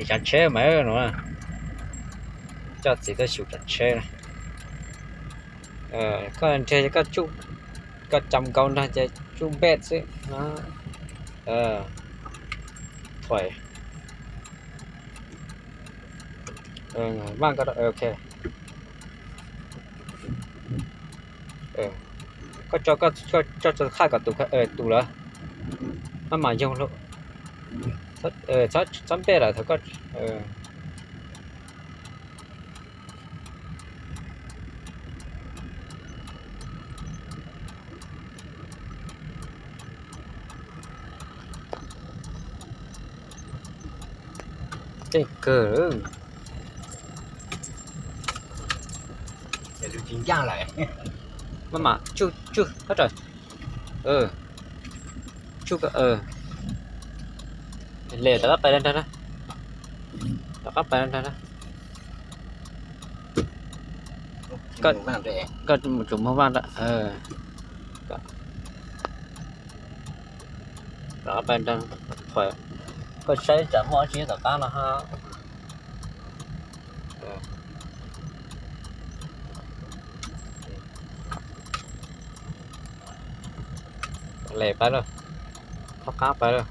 Tsav tsheb mas no, coj txiv tuaj xyuas tsav tsheb na. Koj nrhiav koj, koj cam nkaus nrog ces tsuj npej xwb. Thuam vaj, ok. Koj tso, koj tso khaj kom tus, tus lawm, maj mam yoog lawm. Txhob npej lawm thaum koj tej kawg. Maj mam tsuj, tsuj qab raws. Tsuj, le rov qab pais nrag na. Rov qab pais nrag na. Koj mus tsum muag vaj. Rov qab pais nrag, koj saib tsam muaj dab tsi tom qab no ha. Le pais lawm, thaub qab pais lawm.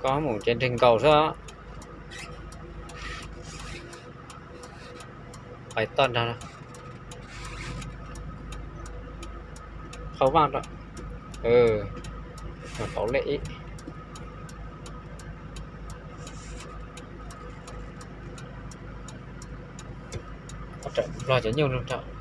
Koj mus ces nres nkaus xwb. Pais toj nrag, qhau vaj rau, tau lej ib, nplog cov nyuj lug rau.